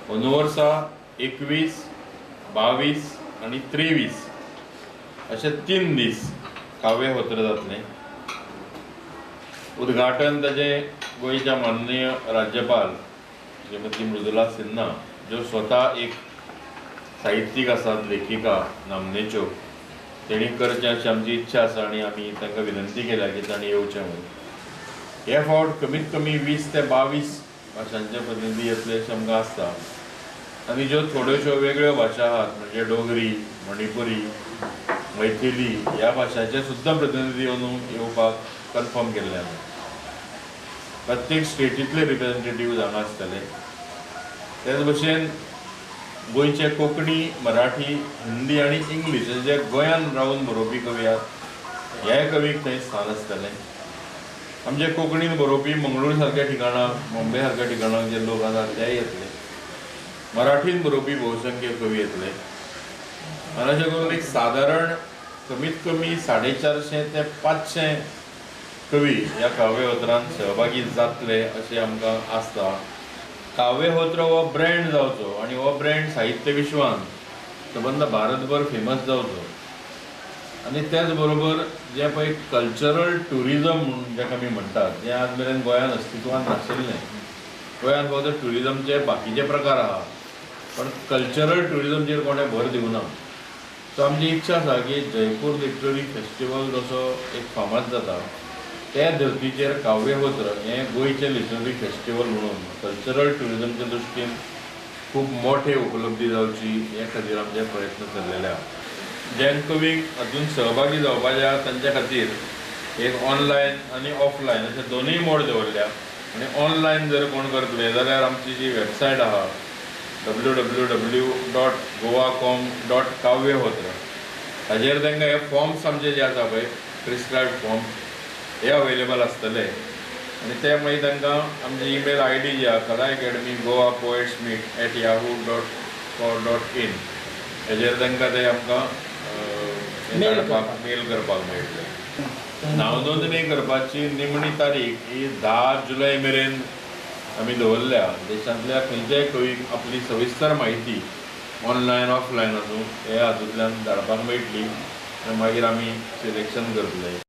अंदू वर्सा 21, 22 आनी 23 अशे 3 दीस काव्यहोत्र जातलें. उद्घाटन ताजें गोंयच्या माननीय राज्यपाल श्रीमती मृदुला सिन्हा, ज्यो स्वता एक साहित्यीक आसात, लेखिका नामनेच्यो, तेणी करचें अशी आमची इच्छा आसा आनी आमी तांकां विनंती केल्या की तांणी येवचें म्हणून. हे फावट कमीत कमी 20 ते 22 भाशांचे प्रतिनिधी येतले अशें आमकां आसता आनी ज्यो थोड्योश्यो वेगळ्यो भाशा आहात म्हणजे डोगरी, मणिपुरी, मैथिली ह्या भाशांचे सुद्दां प्रतिनिधी अंदू येवपाक कन्फर्म केल्ले आमी. प्रत्येक स्टेटींतले रिप्रेझेंटेटिव्ह हांगा आसतले. तेच भशेन गोंयचे कोंकणी, मराठी, हिंदी आनी इंग्लीश जे गोंयान रावन बरोवपी कवी आहात ह्याय कवीक थंय स्थान आसतलें. आमचे कोंकणीन बरोवपी मंगळूर सारक्या ठिकाणाक, बॉम्बे सारक्या ठिकाणाक जे लोक आसात तेय येतले. मराठीन बरोवपी बहुसंख्य कवी येतले. आनी अशें करून एक सादारण कमीत कमी 450 ते 500 कवी ह्या काव्यहोत्रांत सहभागी जातले अशें आमकां आसता. काव्यहोत्र हो ब्रँड जावचो आनी हो ब्रँड साहित्य विश्वान सबंद भारतभर फेमस जावचो आनी त्याच बरोबर जें पळय कल्चरल ट्युरिजम म्हणून जाका आमी म्हणटात, जें आज मेरेन गोंयांत अस्तित्वान नाशिल्लें. गोंयांत फक्त ट्युरिजमचे बाकीचे प्रकार आहा पण कल्चरल ट्युरिजमचेर कोणें भर दिवना. सो आमची इच्छा आसा की जयपूर लिटररी फेस्टिवल जसो एक फामाद जाता त्या धर्तीचेर काव्यहोत्र हें गोंयचें लिटररी फेस्टिवल म्हणून कल्चरल ट्युरिजमच्या दृश्टीन खूब मोठे उपलब्धी जावची हे खातीर आमचे प्रयत्न चल्लेले आहा. ज्या कवींक हातूंत सहभागी जावपाचे आहा तांच्या खातीर एक ऑनलायन आनी ऑफलायन अशे दोनूय मोड दवरल्या आनी ऑनलायन जर कोण करतले जाल्यार आमची जी वेबसायट आहा www.goacom.kavyahotra हाजेर तांकां हे फॉर्म्स आमचे जे आसा पळय प्रिस्क्रायब्ड फॉर्म्स हे अवेलेबल आसतले आनी ते मागीर तांकां आमची ईमेल I D G आहा Kala academy Goa poets meet @yahoo.co.in हेजेर तांकां ते आमकां धाडपाक मेल करपाक मेळटले. नांव नोंदणी करपाची निमणी तारीख ही 10 जुलय मेरेन आमी दवरल्या. देशांतल्या खंयच्याय कवीक आपली सविस्तर म्हायती ऑनलायन ऑफलायन आसूं हे हातूंतल्यान धाडपाक मेळटली आनी मागीर आमी सिलेक्शन करतले.